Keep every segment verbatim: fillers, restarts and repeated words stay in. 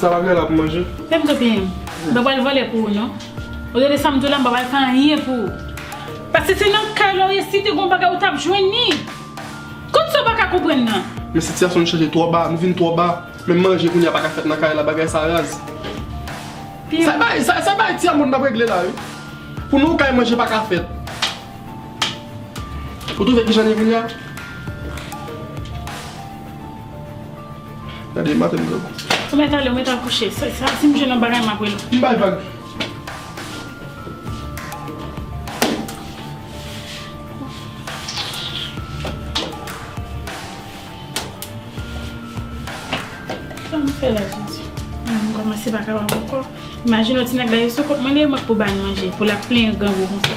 Sa pa gen la pou manje. Fè m tou peye m. M pa pral vòlè pou ou non. Ou tande sa m di w la, m pa pral fè anyen pou ou. Paske se nan kay la w ye, si te gon bagay ou t ap jwenn li. Kot sa w pa ka konprann nan? Men sitiyasyon nou chanje twò ba, nou vin twò ba. Menm manje kounye a pa ka fèt nan kay la, bagay sa raz. Sa bay, sa, sa bay ti amoun n ap regle la wi. Pou nou kay manje pa ka fèt. Ou twouve kijan n ye kounye a? Gade maten m grangou. Ou mèt ale, ou mèt al kouche. Sa, sa, si m jwenn yon bagay, m ap rele w. M bay vag. Sa m fè la, Jezi? Ah, m kòmanse pa kapab ankò. Imajine w ti nèg la, e sou kont mwen li ye, mwen k pou ba l manje, pou l ap plenyen grangou konsa.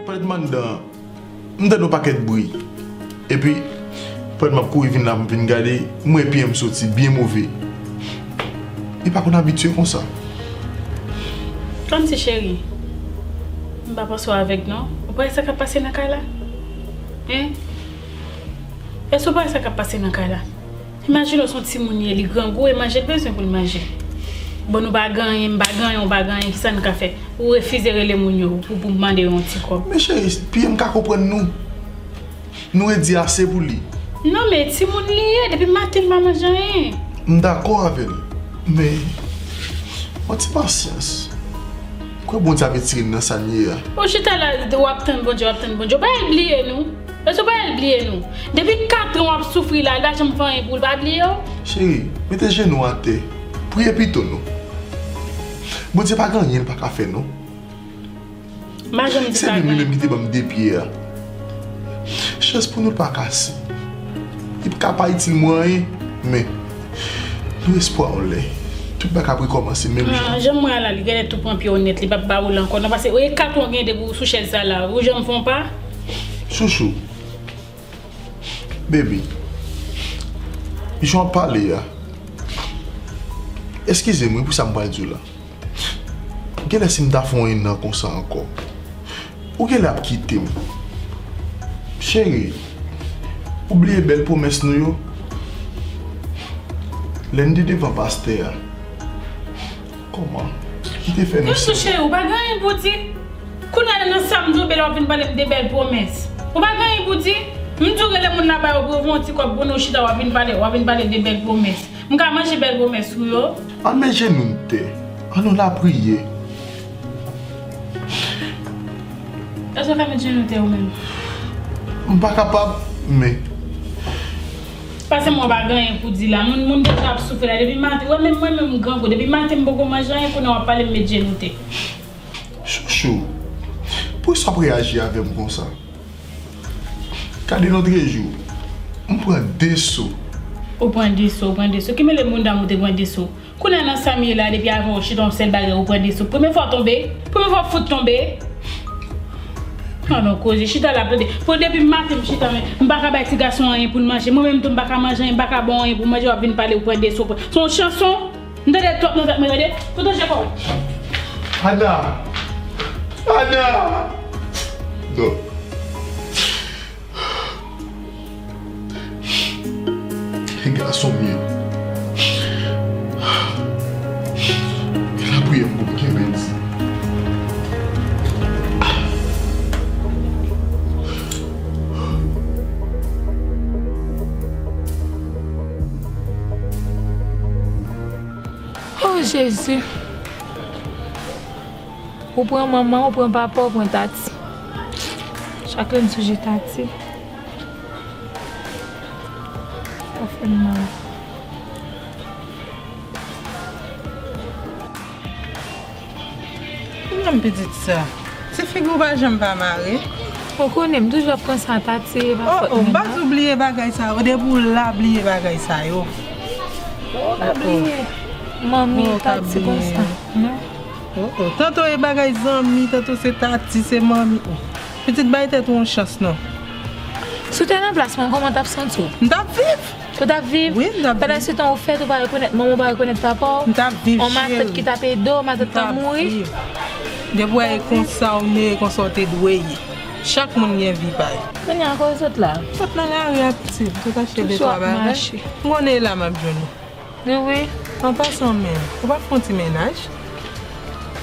Pèt anndan. M tande yon pakèt bri. Epi, pandan m ap kouri vin la, m vin gade, m wè pye m soti byen move. Li pa konn abitye konsa. Kòmsi cheri, m pa panse w avèg non. Ou pa wè sa k ap pase nan kay la? Hein? Èske w pa wè sa k ap pase nan kay la? Imajine w se yon timoun ye, li grangou e manje l bezwen pou l manje. Bon, nou pa gen anyen, m pa gen anyen, ou pa gen anyen, kisa n ka fè? Ou refize rele moun yo pou, pou mande yo yon ti kòb. Men cheri, piye m ka konprann nou. Nou redi ase pou li. Non, men timoun li ye, depi maten l pa manje anyen. M dakò avè l, men yon ti pasyans. M kwè Bondye ap retire n nan sa n ye a. Ou chita la, w ap tann Bondye, w ap tann Bondye. Ou pa al bliye nou. Èske w pa al bliye nou? Depi katran w ap soufri la, l pa janm fè anyen pou ou, l pa bliye w? Cheri, mete jenou w atè. Priye pito non. Bondye pa gen anyen l pa ka fè non. M pa janm di l pa gen anyen. Se menm li menm ki te ban m de pye a. Chans pou nou l pa kase. Li p ka pa itil mwen anyen, men nou espwa yon lè. Tout bagay ap rekòmanse menm jan. Ah, jan m wè a la, li genlè tou pran pye w nèt, li p ap ba ou l ankò non, paske e katran w gen depi w sou chèz sa la, ou janm fè yon pa? Chouchou, baby, jan w ap pale a, eskize m wi pou sa m pral di w la. Genlè si m ta fè yon ennan konsa ankò, ou genlè ap kite m. Cheri, ou bliye bèl pwomès nou yo? Lè n te devan pastè a, kòman? Li te fè nou... Chouchou cheri, ou pa gen anyen pou di? Kounye a nan sa m di w, w ap vin pale m de bèl pwomès. Ou pa gen anyen pou di? M di w rele moun laba yo pou yo voye yon ti kòb pou nou chita, w ap vin pale, w ap vin pale de bèl pwomès. M ka manje bèl pwomès ou yo? Ann met jenou n tè. Ann nou lapriyè. Èske w ka met jenou tè ou menm? M pa kapab, men. Paske mwen pa gen anyen pou di la. Moun, moun deja ap soufri la. Depi maten, wè menm mwen menm m grangou. Depi maten m poko manje anyen, kounye a w ap pale m met jenou tè. Chouchou, poukisa w ap reyaji avè m konsa? Gade lòt jou, m pran de so. Ou pran de so, ou pran de so. Ki mele moun dam ou te pran de so? Kounye a nan sa m ye la, depi avan w chita yon sèl bagay, ou pran de so. Premye fwa w tonbe? Premye fwa w fout tonbe? An non, koze, chita la, tande. Pou depi maten m chita, men m pa ka bay ti gason anyen pou l manje. Mwen menm tou, m pa ka manje anyen, m pa ka ba w anyen pou manje, w ap vin pale, ou pran de so. Se yon chanson? M tande twòp nan tèt mwen, tande. Fout ranje kò w. Ana! Ana! Non. E gason m ye. E lapriyè m pou m kenbe l di. Oh Jezi. Ou pran manman, ou pran papa, ou pran Tati. Chak lè m sonje Tati, sa fè m mal. Menm pitit sa, ti figi w pa janm pa mare. Ou konnen m toujou ap panse a Tati, e pa fòt mwen non. Oh, oh, m pa di w bliye bagay sa yo, depi w la bliye bagay sa yo. Oh, pa bliye. Manmi, oh, pati konsa, non? Oh, oh. Tanto e bagay zanmi, tanto se tati, se manmi. Oh. Pitit, bay tèt ou yon chans, non? Si w te nan plas mwen, kòman w t ap santi w? M t ap viv. Ou t ap viv? Wi, m t ap viv. Pandan se tan, ou fèt, ou pa rekonèt manman, ou pa rekonèt papa w? M t ap viv, cheri. On matant ki t ap ede w, matant lan mouri? M t ap viv. Depi w wè e konsa, ou neye konsa w te dwe ye. Chak moun gen vi pa yo. Kounye a, kote w sot la? M sot nan lari a, pitit. M sot achte de twa bagay. Toujou ap mache. M konnen e la m ap jwenn ou. Wi, wi. An pasan menm, ou pa fè yon ti mennaj?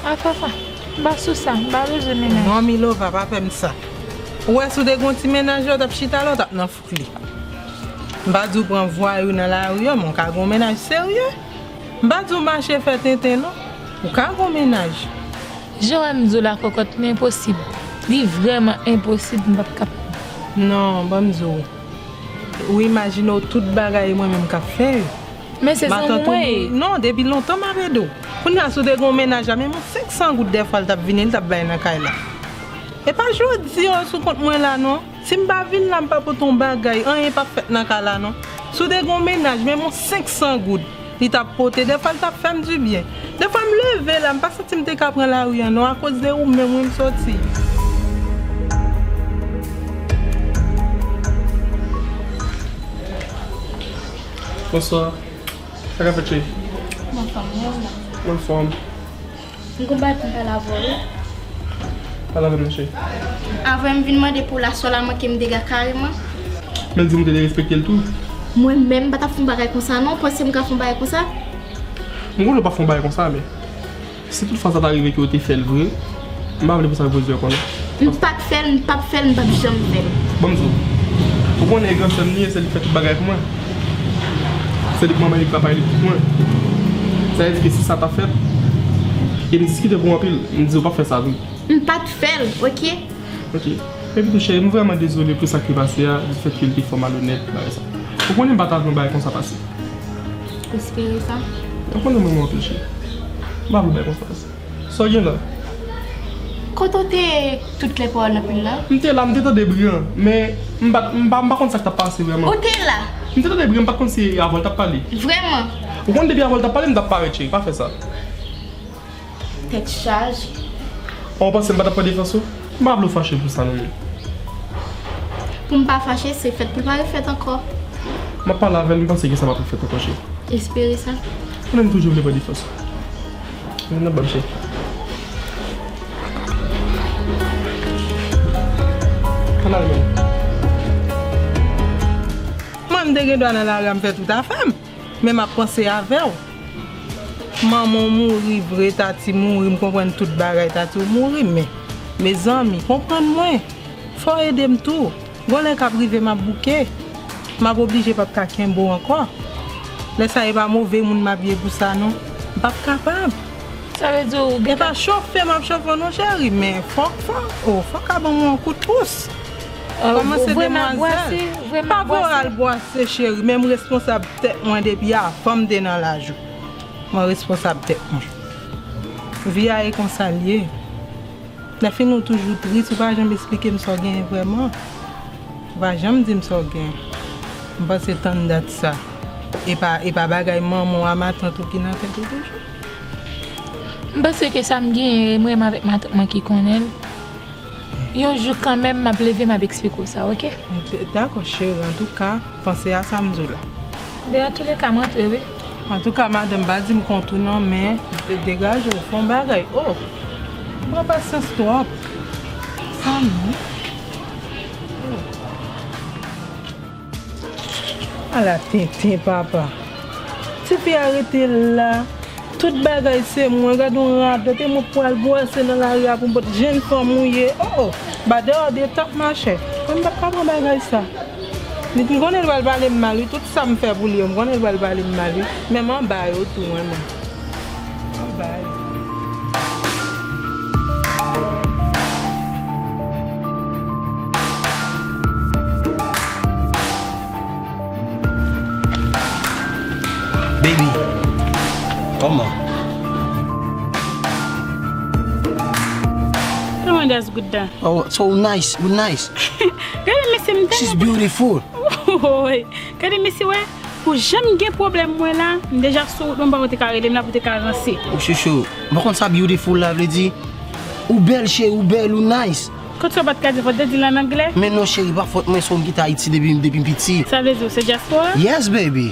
A, papa, m pa sou sa, m pa bezwen mennaj. Non, Milova, pa fè m sa. Ou wè, si w te gen yon ti mennaj la, w t ap chita la, w t ap nan fouk li. M pa di w pran vwayou nan lari a, men w ka gen yon mennaj serye. M pa di w mache fè tenten, non. Ou ka gen yon mennaj. Jan w wè m di w la, kòkòt, li enposib. Li vrèman enposib, m p ap kapab. Non, ban m di w. Ou imajine w tout bagay mwen menm k ap fè yo. Men se zanmi w mwen ye. Non, depi lontan m ap ede w. Kounye a, si w te gen yon mennaj la, menm yon senk san goud dèfwa l t ap vini, l t ap bay nan kay la. E pa jodi a w sou kont mwen la, non. Si m pa vin la, m pa pote yon bagay, anyen p ap fèt nan kay la, non. Si w te gen yon mennaj, menm yon senk san goud. Li t ap pote, dèfwa l t ap fè m dibyen. Dèfwa m leve la, m pa santi m te ka pran lari a non, akoz de ou menm wi m soti. Bonswa. Sa k ap fèt, cheri? M anfòm, e ou menm? M anfòm. M gon bagay pou m pale avè w wi. Pale avè m non, cheri. Avan m vin mande pou w la, sò la manke m dega kareman. Men l di m ou te derespekte l tou. Mwen menm, m pa t ap fè yon bagay konsa non, w panse m ka fè yon bagay konsa? M konnen w p ap fè yon bagay konsa, men si toutfwa sa ta rive ke w te fè l vre, m pa vle pou sa rive w konnen. M pa t fè l, m p ap fè l, m p ap janm fè l. Ban m di w, ou konnen e gran sè m li ye, se li k fè tout bagay pou mwen. Se li k manman, li k papa, li k tout mwen. Sa vle di ke si sa ta fèt, e m diskite pou anpil, m di w p ap fè sa vre. M pa t fè l, oke? Oke. Epi tou, cheri, m vrèman dezole pou sa ki pase a, di fèt ke l te fò malonèt, bagay sa. Ou konnen m pa ta vle yon bagay konsa pase. Espere sa. Ou konnen m renmen w anpil, cheri. M pa vle bagay konsa pase. Sa w gen la? Kote w te ye tout lè pawòl nan pil la? M te la, m te tande bri an, men m pa, m pa, m pa konn sa k t ap pase vrèman. Ou te la? M te tande bri an, m pa t konn si avè w l t ap pale. Vrèman? Ou konn depi avè w l t ap pale, m t ap parèt, cheri, pa fè sa. Tèt chaje. An, w panse m pa t ap pran defans ou? M pa vle w fache pou sa non, men. Pou m pa fache, se fèt pou l pa refèt ankò. M ap pale avè l, m panse ke sa p ap refèt ankò, cheri. Espere sa. Ou menm toujou vle pran defans ou. Men nan ban m, cheri. Ann ale, men. Mwen, m te gen dwa nan lari a, m fè tout afè m. Men m ap panse avè w. Manman w mouri vre, Tati mouri, m konprann tout bagay, Tati w mouri, men, mezanmi, konprann mwen. Fò w ede m tou. Gon lè k ap rive, m ap bouke. M ap oblije p ap ka kenbe w ankò. Lè sa, e pa move moun m ap ye pou sa, non. M p ap kapab. Sa vle di w gen... E pa chofe m ap chofe w non, cheri, men fòk, fòk, oh, fòk ka ban mwen yon kout pous. Kòmanse demwazèl. Pa voye al bwase, cheri, men m responsab tèt mwen depi avan m te nan laj ou. Mwen responsab tèt mwen. Vi a e konsa l ye. Lè fini ou toujou tris, ou pa janm esplike m sa w genyen vrèman. Ou pa janm di m sa w genyen. M panse tann dat sa. E pa, e pa bagay manman w a matant ou ki nan tèt ou toujou? M panse ke sa m genyen, e mwen menm avèk matant mwen ki konnen l. Yon jou kanmenm, m ap leve, m ap eksplike w sa, oke? Dakò, cheri. Antouka, panse a sa m di w la. Ben, antouleka, m antre, wi. Antouka, madanm, pa di m kont ou non, men de-, degaje w, fè yon bagay. Oh! Pran pasyans twòp. Sa non. Oh. Ala tenten, papa. Tifi a rete la. Tout bagay se mwen. Gade yon radòt. E mwen pral bwase nan lari a pou m pot jèn fanm ou ye. Oh, oh. Ba deyò de tap machè. Mwen m pa ka pran bagay sa. Li, m konnen l pral pale m mal, wi. Tout sa m fè pou li yo, m konnen l pral pale m mal, wi. Men m anba yo tou, mwen menm. Anba yo. Baby, kòman? Kòman das good dan? Oh, so nice, you nice. Gade mesye m tèlman... She's beautiful. Woy, gade mesye wè. Pou janm gen pwoblèm mwen la, m deja sou wout mwen, pa ou te ka rele m la pou te ka ranse. Ou chouchou, ou pa konn sa beautiful la vle di? Ou bèl cheri, ou bèl, ou nice. Kot sa w pa t ka di, fò w te di l an anglè. Men non cheri, pa fòt mwen, se ou m kite Ayiti depi depi m piti. Sa vle di w se dyaspora? Yes baby.